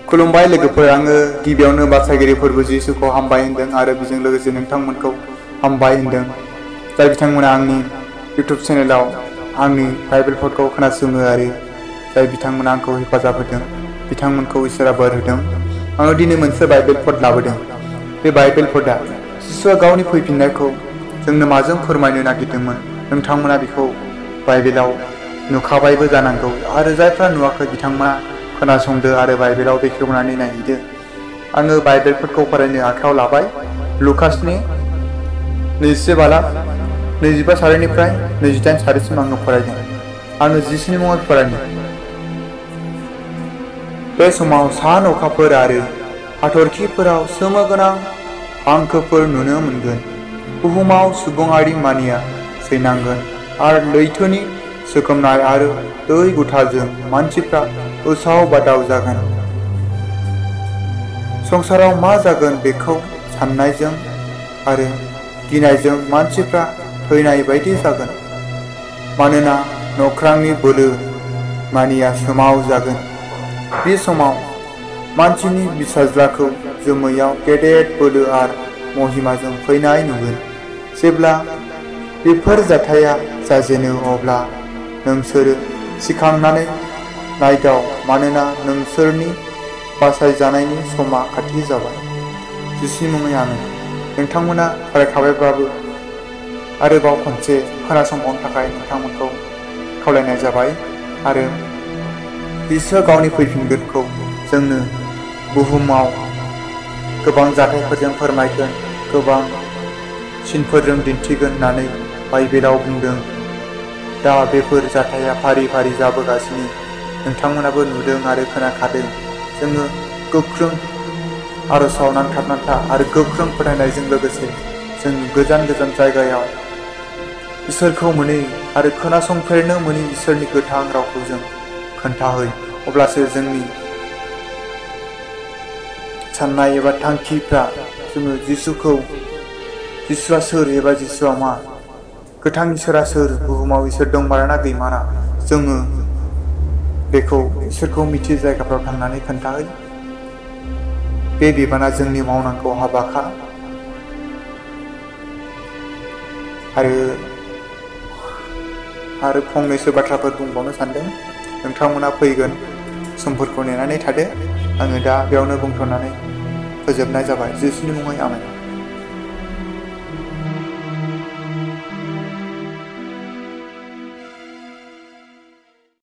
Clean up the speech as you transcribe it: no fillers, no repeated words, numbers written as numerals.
खुलुमबाय लोगोफोर, आङो गिबियावनो बासायगिरि फोरबो जिसुखौ हामबाय होनदों आरो बेजों लोगोसे नोंथांमोनखौ हामबाय होनदों जाय बिथांमोना आंनि इउटिउब चेनेलाव आंनि बाइबेल पडखौ खोनासङो आरो जाय बिथांमोना आंखौ हेफाजाब होदों बिथांमोनखौ इसोरा बोर होदों। आङो दिनै मोनसे बाइबेल पड लाबोदों। बे बाइबेल पडआ जिसुआ गावनि फैफिननायखौ जोंनो माजों फोरमायनो नागिरदोंमोन। नोंथांमोना बेखौ बाइबेलाव नुखाबायबो जानांगौ आरो जायफ्रा नुवाखै बिथांमोना खोनासंदो आरो बाइबेलाव बेखेवनानै नायहैदो। आङो बाइबेलफोरखौ फरायनो आखायाव लाबाय। लुकासनि 25 सारिनिफ्राय 28 सारिसिम आङो फरायदों। आङो जिसुनि मुङै फरायनो। बे समाव सान अखाफोर आरो हाथरखिफोराव सोमोगोनां हांखोफोर नुनो मोनगोन। बुहुमाव सुबुङारि मानिया सैनांगोन आरो लैथोनि सोगोमनाय आरो दै गुथाजों मानसिफ्रा उसाव बादाव जागोन। संसाराव मा जागोन बेखौ साननायजों आरो गिनायजों मानसिफ्रा थैनाय बायदि जागोन। मानोना नख्रांनि बोलो मानिया सोमाव जागोन। बे समाव मानसिनि फिसाज्लाखौ जोमैयाव गेदेर बोलो आरो महिमाजों फैनाय नुगोन। जेब्ला बेफोर जाथाया जाजेनो अब्ला नोंसोरो सिखांनानै नायदाव, मानोना नोंसोरनि बासायजानायनि समा खाथि जाबाय। जिसुनि मुङै आमेन। नोंथांमोना फरायखाबायब्लाबो आरोबाव खनसे खोनासंबावनो थाखाय नोंथांमोनखौ खावलायनाय जाबाय। आरो जिसुआ गावनि फैफिनगोनखौ जोंनो बुहुमाव गोबां जाथायफोरजों फोरमायगोन, गोबां सिनफोरजों दिन्थिगोन होननानै बाइबेलाव बुंदों। दा बेफोर जाथाया फारि फारि जाबोगासिनो नोंथांमोनाबो नुदों आरो खोनाखादों। जोङो गोख्रों आर'जआव नांथाबना था आरो गोख्रों फोथायनायजों लोगोसे जों गोजान गोजान जायगायाव इसोरखौ मोनै आरो खोनासंफेरनो मोनै इसोरनि गोथां रावखौ जों खोन्थाहै। अब्लासो जोंनि साननाय एबा थांखिफ्रा जोङो जिसुआ सोर एबा जिसुआ मा, गोथां इसोरा सोर, बुहुमाव इसोर दंमारा गैमारा, जोङो बेखौ इसोरखौ मिथियै जायगाफ्राव थांनानै खोन्थाहै। बे बिबाना जोंनि मावनांगौ हाबाखा। आरो फंनैसो बाथ्राफोर बुंबावनो सानदों। नोंथांमोना फैगोन समफोरखौ नेनानै थादो। आङो दा बेयावनो बुंथ'नानै फोजोबनाय जाबाय। जिसुनि मुङै आमेन।